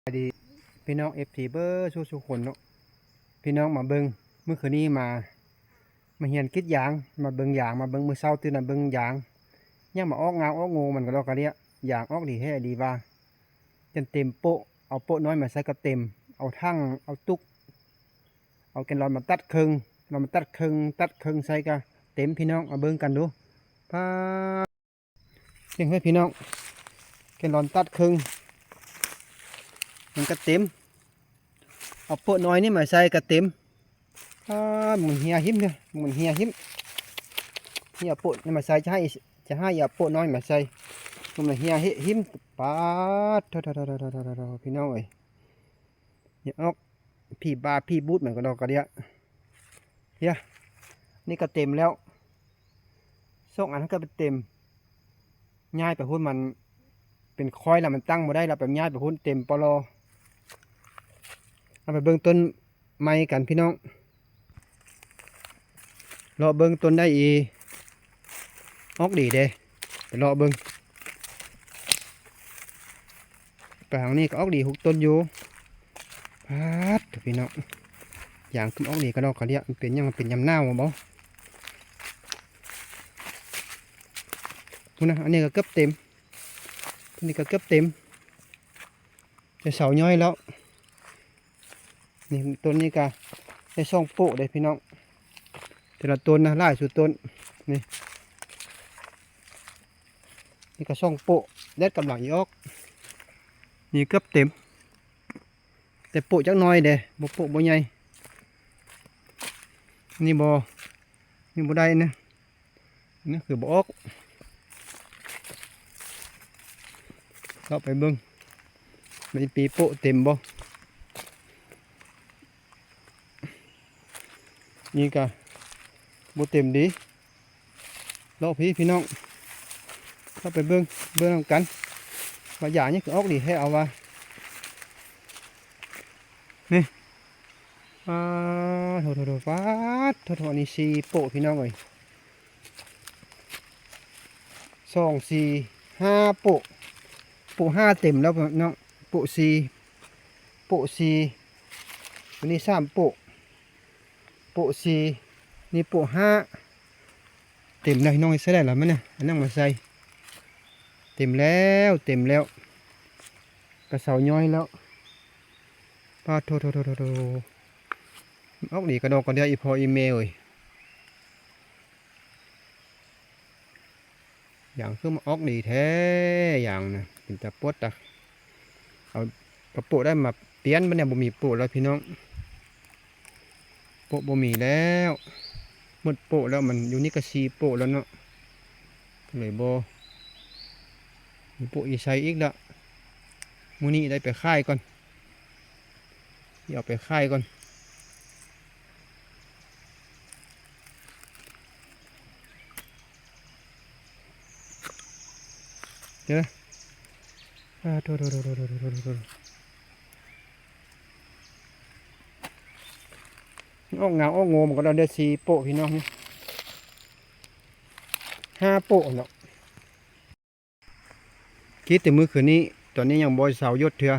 ສະບາຍດີພີ່ນ້ອງເອັຟຊີເບິດສູ່ໆຄົນເນາະ. ພີ່ນ້ອງມາເບິ່ງ ມື້ຄືນນີ້ມາ ມາຮຽນກຣີດຢາງ ມາເບິ່ງຢາງ ມາເບິ່ງ ມື້ເຊົ້າຕື່ນມາເບິ່ງຢາງ ຍັງມາອອກງາອອກໂງມັນກະດອກກະເດຍ. ຢາງອອກດີແທ້ອີ່ຫຼີວ່າ ຈົນເຕັມໂປະ. ເອົາໂປະນ້ອຍມາໃສ່ກະເຕັມ ເອົາຖັງ ເອົາຕຸກ ເອົາແກນລອນມາຕັດເຄິ່ງ ລອນມາຕັດເຄິ່ງ ຕັດເຄິ່ງໃສ່ກະເຕັມ. ພີ່ນ້ອງມາເບິ່ງກັນດູ ປາດ ເບິ່ງເຮີ້ຍພີ່ນ້ອງ ແກນລອນຕັດເຄິ່ງ ມັນກະເຕັມ. ເອົາໂປະນ້ອຍນີ້ມາໃສ່ກະເຕັມ. ອາ ມັນເຮຍຫິ້ມເດີ ມັນເຮຍຫິ້ມ. ເຮຍໂປະນີ້ມາໃສ່ ຈະໃຫ້ ຈະໃຫ້ເອົາໂປະນ້ອຍມາໃສ່ ມັນເຮຍຫິ້ມ. ປາດໂທ້ໆໆໆ ພີ່ນ້ອງເອີຍ ອອກ ຜີບາຜີບູດມັນກະດອກກະເດຍ. ເຮຍ ນີ້ກະເຕັມແລ້ວ ສອງອັນຫັ້ນກະເຕັມ. ຍ້າຍໄປພຸ້ນມັນເປັນຄ້ອຍລະ ມັນຕັ້ງບໍ່ໄດ້ລະ ໄປຍ້າຍໄປພຸ້ນເຕັມປໍລໍ. ເຮົາໄປເບິ່ງຕົ້ນໃໝ່ກັນພີ່ນ້ອງ ເລາະເບິ່ງຕົ້ນໃດອີ ອອກດີເດ້ ໄປເລາະເບິ່ງ. ປາງນີ້ກະອອກດີທຸກຕົ້ນຢູ່. ປາດໂທ້ພີ່ນ້ອງ ຢາງຄືມາອອກດີກະດອກກະເດຍ ມັນເປັນຫຍັງ ມັນເປັນຍາມໜາວບໍ? ພຸ້ນນະ ອັນນີ້ກະເກືອບເຕັມ ອັນນີ້ກະເກືອບເຕັມ ແຕ່ເສົາຍ້ອຍແລ້ວ. ນີ້ຕົ້ນນີ້ກະໄດ້ສອງໂປະເດ້ພີ່ນ້ອງ ແຕ່ລະຕົ້ນນະ ຫຼາຍສຸດຕົ້ນນີ້ ນີ້ກະສອງໂປະ ແດດກຳລັງຊິອອກ. ນີ້ເກືອບເຕັມ ແຕ່ໂປະຈັກໜ້ອຍເດ້ ບໍ່ໂປະບໍ່ໃຫຍ່. ນີ້ບໍ່ ນີ້ບໍ່ໄດ້ນະ ນີ້ຄືບໍ່ອອກ. ເລາະໄປເບິ່ງ ມັນປີໂປະເຕັມບໍ່? ນີ້ກະບໍ່ເຕັມດີ. ເລາະພີ້ພີ່ນ້ອງ ເລາະໄປເບິ່ງ ເບິ່ງນຳກັນ ວ່າຢາງນີ້ຄືອອກດີແທ້ ເອົາວ່າ ນີ້ ປາດໂທ້ໆໆ ປາດໂທ້ໆ ອັນນີ້ສີ່ໂປະພີ່ນ້ອງເອີຍ ສອງ ສີ່ ຫ້າໂປະ ໂປະຫ້າເຕັມແລ້ວພີ່ນ້ອງ ໂປະສີ່ ໂປະສີ່ ໂຕນີ້ສາມໂປະ ໂປະສີ່ ນີ້ໂປະຫ້າ ເຕັມແລ້ວພີ່ນ້ອງ. ໃສ່ໄດ້ລະມັນນະ ອັນນັ້ນມາໃສ່ ເຕັມແລ້ວ ເຕັມແລ້ວ ກະເສົາຍ້ອຍແລ້ວ. ປາດໂທ້ໆໆໆ ອອກດີກະດອກກະເດຍ ອີ່ພໍ່ອີ່ແມ່ເອີຍ. ຢາງຄືມາອອກດີແທ້ ຢາງນະ ເປັນຕາປວດຕາ ເອົາກະໂປະໄດ້ມາປ່ຽນ ບັດນີ້ບໍ່ມີໂປະແລ້ວພີ່ນ້ອງ ໂປະບໍ່ມີແລ້ວ ໝົດໂປະແລ້ວ. ມັນຢູ່ນີ້ກະສີ່ໂປະແລ້ວເນາະ ເລີຍບໍ່ມີໂປະອີໃສ່ອີກລະ. ມື້ນີ້ໄດ້ໄປຂາຍກ່ອນ ຊິເອົາໄປຂາຍກ່ອນ. ເດີ ອາ ໂທ້ໆໆໆ ອອກງາອອກໂງມັນກະໄດ້ສີ່ໂປະພີ່ນ້ອງ ຫ້າໂປະເນາະ. ກຣີດແຕ່ມື້ຄືນນີ້ ຕອນນີ້ຍັງບໍ່ເຊົາຢົດເທື່ອ.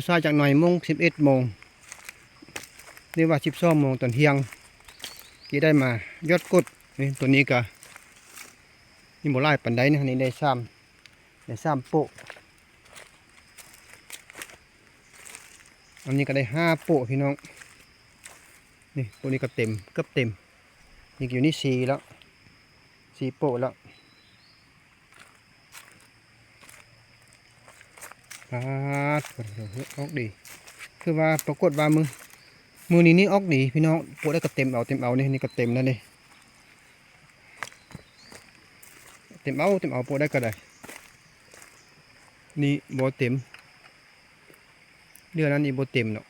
ສາຍໆຈັກໜ່ອຍໂມງ ສິບເອັດໂມງ ຫຼືວ່າສິບສອງໂມງຕອນທ່ຽງ ກຣີດໄດ້ມາຢອດກົດ. ນີ້ ໂຕນີ້ກະຍັງບໍ່ຫຼາຍປານໃດນະ ນີ້ໄດ້ສາມ ໄດ້ສາມໂປະ. ອັນນີ້ກະໄດ້ຫ້າໂປະພີ່ນ້ອງ. ນີ້ ໂຕນີ້ກະເຕັມ ເກືອບເຕັມ. ນີ້ກະຢູ່ນີ້ສີ່ແລ້ວ ສີ່ໂປະແລ້ວ. ປາດ ອອກດີ ຄືວ່າປາກົດວ່າມື້ ມື້ນີ້ນີ້ອອກດີພີ່ນ້ອງ. ໂປະໄດ້ກະເຕັມເອົາ ເຕັມເອົາ ນີ້ ນີ້ກະເຕັມແລ້ວນີ້ ເຕັມເອົາ ເຕັມເອົາ ໂປະໄດ້ກະໄດ້. ນີ້ບໍ່ເຕັມ ເດືອນນັ້ນນີ້ບໍ່ເຕັມເນາະ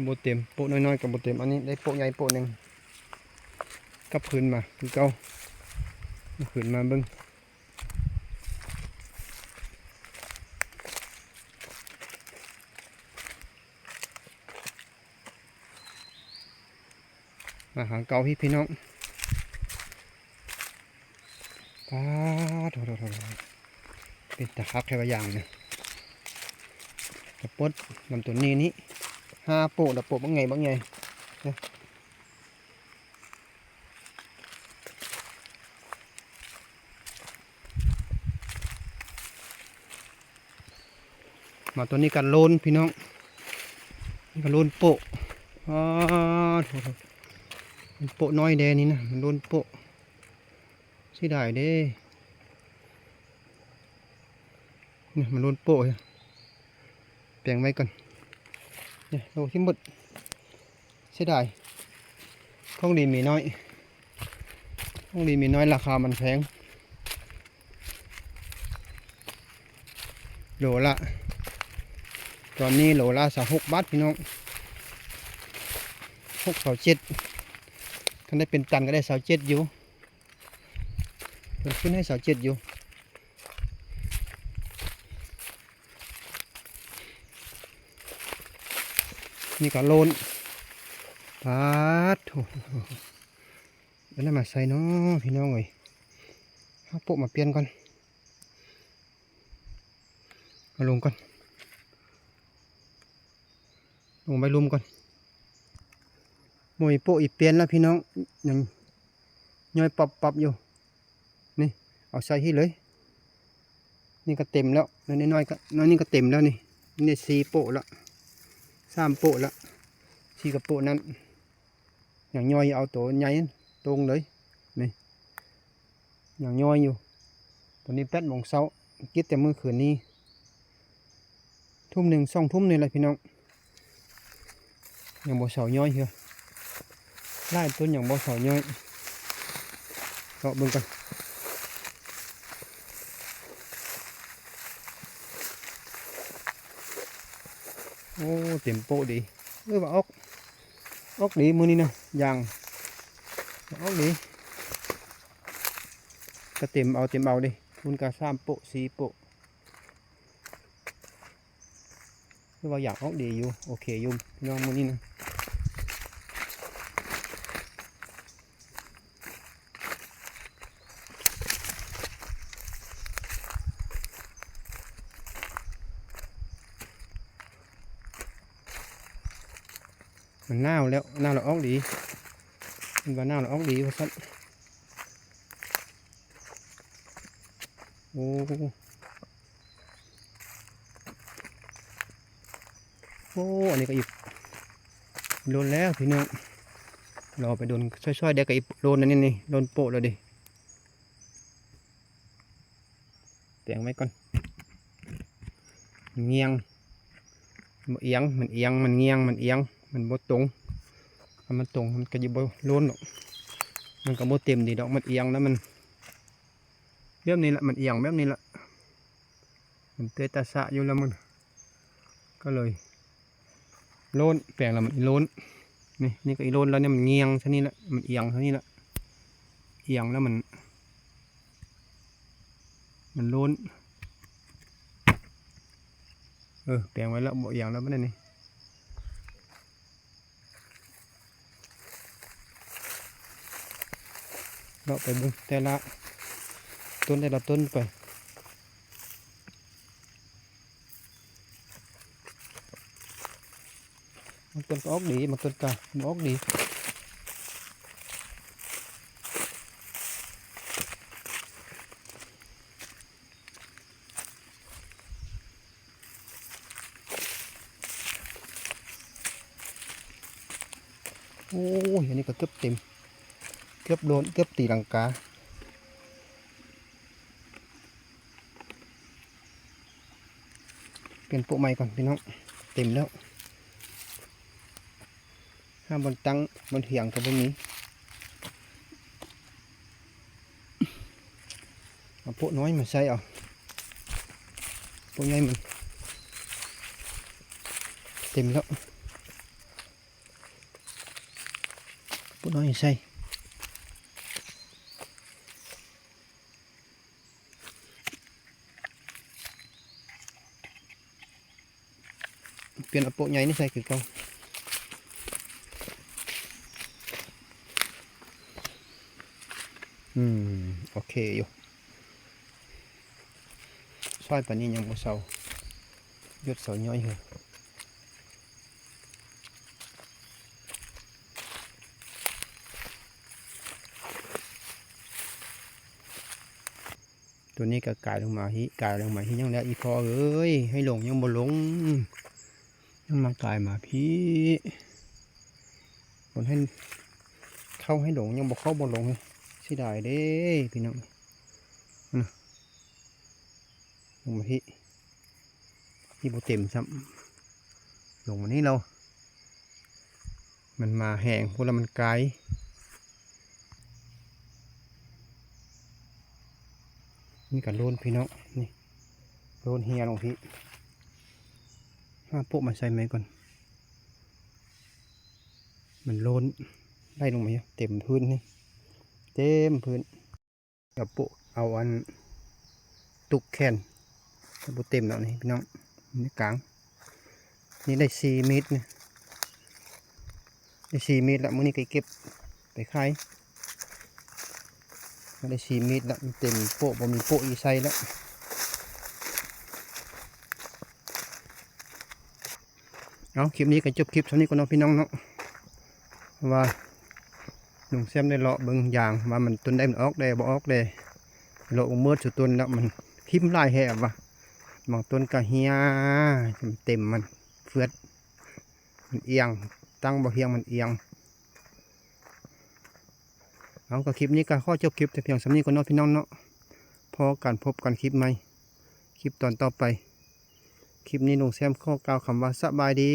ບໍ່ເຕັມ ໂປະນ້ອຍໆກະບໍ່ເຕັມ. ອັນນີ້ໄດ້ໂປະໃຫຍ່ໂປະໜຶ່ງ ກັບຄືນມາຄືເກົ່າ ຄືນມາເບິ່ງ. ມາຫາເກົ່າພີ່ ພີ່ນ້ອງ. ປາດໂທ້ໆໆ ປ ເປັນຕາຮັກແທ້ວ່າຢ່າງນະ. ກະປົດນຳຕົວນີ້ນີ້ ຫ້າໂປະລະ ໂປະບັກໃຫຍ່ບັກໃຫຍ່. ມາຕົວນີ້ກະໂລນພີ່ນ້ອງ ນີ້ກະໂລນໂປະ. ອ້າ ໂທ້ ໂປະນ້ອຍແດ່ນີ້ນະ ມັນໂລນໂປະ ເສຍດາຍເດ້. ນີ້ມັນໂລນໂປະ ແປງໄວ້ກ່ອນ. ນີ້ໂລທີ່ໝົດ ເສຍດາຍ ຂອງດີມີນ້ອຍ ຂອງດີມີນ້ອຍ ລາຄາມັນແພງ. ໂລລະ ຕອນນີ້ໂລລະຊາວຫົກບາດພີ່ນ້ອງ ຫົກ ຊາວເຈັດ ຄັນໄດ້ເປັນຕັນກະໄດ້ຊາວເຈັດຢູ່. ເພິ່ນຂຶ້ນໃຫ້ຊາວເຈັດຢູ່. ນີ້ກະໂລນ ປາດໂທ້ ເອົາອັນນັ້ນມາໃສ່ເນາະພີ່ນ້ອງເອີຍ. ເຮົາໂປະມາປ່ຽນກ່ອນ ເອົາລົງກ່ອນ ລົງໄວ້ລຸ່ມກ່ອນ. ບໍ່ມີໂປະອີກປ່ຽນລະພີ່ນ້ອງ ຍັງຍ້ອຍປັບໆຢູ່. ນີ້ ເອົາໃສ່ທີ່ເລີຍ. ນີ້ກະເຕັມແລ້ວ ນ້ອຍໆກະ ນ້ອຍນີ້ກະເຕັມແລ້ວນີ້. ນີ້ສີ່ໂປະລະ ສາມໂປະລະ ສີ່ກະໂປະນັ້ນ ຍັງຍ້ອຍ ເອົາໂຕໃຫຍ່ຕົງເລີຍ. ນີ້ ຍັງຍ້ອຍຢູ່. ຕອນນີ້ແປດໂມງເຊົ້າ ກິດແຕ່ມື້ຄືນນີ້ ທຸ່ມໜຶ່ງ ສອງທຸ່ມນີ້ແຫຼະພີ່ນ້ອງ. ຍັງບໍ່ເຊົາຍ້ອຍເທື່ອ ຫຼາຍຕົ້ນຍັງບໍ່ເຊົາຍ້ອຍ. ເລາະເບິ່ງກ່ອນ. ໂອ້ ເຕັມໂປະດີ. ເອີ ວ່າອອກ ອອກດີມື້ນີ້ນະ ຢາງ ອອກດີ. ກະເຕັມເອົາ ເຕັມເອົາເດ້. ພຸ້ນກະສາມໂປະ ສີ່ໂປະ. ຄືວ່າຢາງອອກດີຢູ່ ໂອເຄຢູ່ພີ່ນ້ອງມື້ນີ້ນະ. ມັນໜາວແລ້ວ ໜາວແລ້ວອອກດີ ເພິ່ນວ່າໜາວແລ້ວອອກດີວ່າຊັ້ນ. ໂອ້ ໂອ້ ອັນນີ້ກະອີກໂລນແລ້ວພີ່ນ້ອງ. ລໍໄປດົນ ຊ່ອຍໆ ໄດ້ກະອີກໂລນ ອັນນີ້ນີ້ ໂລນໂປະແລ້ວເດ້. ແປງໄວ້ກ່ອນ ມັນງ່ຽງ ບໍ່ອຽງ ມັນອຽງ ມັນງ່ຽງ ມັນອຽງ ມັນບໍ່ຕົງ. ຄັນມັນຕົງມັນກະຊິບໍ່ໂລນດອກ ມັນກະບໍ່ເຕັມດີດອກ ມັນອຽງແລ້ວມັນ ແບບນີ້ລະ ມັນອຽງແບບນີ້ລະ ມັນເຕະຕາສະຢູ່ລະ ມັນກະເລີຍໂລນ ແປງລະມັນອີໂລນ. ນີ້ ນີ້ກະອີໂລນລະ ນີ້ມັນງ່ຽງຊະນີ້ລະ ມັນອຽງຊະນີ້ລະ ອຽງລະມັນ ມັນໂລນ. ເອີ ແປງໄວ້ລະ ບໍ່ອຽງລະບັດນີ້. ເລາະໄປເບິ່ງແຕ່ລະຕົ້ນ ແຕ່ລະຕົ້ນໄປ. ບາງຕົ້ນກະອອກດີ ບາງຕົ້ນກະບໍ່ອອກດີ. ໂອ້ຍ ອັນນີ້ກະເກືອບເຕັມ ເກືອບໂລນ ເກືອບຕີລັງກາ. ປ່ຽນໂປະໃໝ່ກ່ອນພີ່ນ້ອງ ເຕັມແລ້ວ. ຫາບ່ອນຕັ້ງບ່ອນຖຽງກະບໍ່ມີ. ເອົາໂປະນ້ອຍມາໃສ່ເອົາ ໂປະໃຫຍ່ມັນເຕັມແລ້ວ. ໂປະນ້ອຍໃສ່ ປ່ຽນເອົາໂປະໃຫຍ່ນີ້ໃສ່ຄືເກົ່າ. ອືມ ໂອເຄຢູ່. ສ ປ້າຍປານນີ້ຍັງບໍ່ເຊົາ ຢົດເຊົາຍ້ອຍເຮີ. ຕົວນີ້ກໍກາຍລົງມາພີ້ ກາຍລົງມາພີ້ ຍັງແລ້ວ ອີພໍ່ເອີຍ ໃຫ້ລົງຍັງບໍ່ລົງ ຍັງມາກາຍມາພີ້ ຄົນໃຫ້ເຂົ້າໃຫ້ລົງ ຍັງບໍ່ເຂົ້າບໍ່ລົງ ເສຍດາຍເດ້ພີ່ນ້ອງ. ລົງມາພີ້ ພີ້ບໍ່ເຕັມຊ້ຳ ລົງມານີ້ແລ້ວ ມັນມາແຮງພຸ້ນລະ ມັນກາຍ. ນີ້ກໍໂລນພີ່ນ້ອງ ນີ້ໂລນເຮຍລົງພີ້ ຫາໂປະມາໃສ່ໃໝ່ກ່ອນ ມັນໂລນໄຫຼລົງມາເຕັມພື້ນນີ້ ເຕັມພື້ນ. ກະໂປະເອົາອັນຕຸກແຂນ ບໍ່ເຕັມດອກນີ້ພີ່ນ້ອງ ໃນກາງ ນີ້ໄດ້ສີ່ເມັດນີ້ ໄດ້ສີ່ເມັດລະ ມື້ນີ້ກໍເກັບໄປຂາຍ ໄດ້ສີ່ເມັດລະ ເຕັມໂປະ ບໍ່ມີໂປະອີໃສ່ລະ. ເອົາ ຄລິບນີ້ກໍຈົບຄລິບສ່ຳນີ້ກ່ອນເນາະພີ່ນ້ອງເນາະ ວ່າລຸງແຊມໄດ້ເລາະເບິ່ງຢາງວ່າມັນຕົ້ນໃດມັນອອກແດ່ບໍ່ອອກແດ່ ເລາະເໝິດສູ່ຕົ້ນແລ້ວ ມັນຖິ້ມຫຼາຍແຮງວ່າ ບາງຕົ້ນກໍເຮຍ ເຕັມມັນເຟືອດ ມັນອຽງ ຕັ້ງບໍ່ຮຽງ ມັນອຽງ. ເອົາ ກໍຄລິບນີ້ກໍຂໍຈົບຄລິບແຕ່ພຽງສ່ຳນີ້ກ່ອນເນາະພີ່ນ້ອງເນາະ ພໍ້ກັນ ພົບກັນຄລິບໃໝ່ ຄລິບຕອນຕໍ່ໄປ. ຄລິບນີ້ລຸງແຊມຂໍກ່າວຄຳວ່າສະບາຍດີ.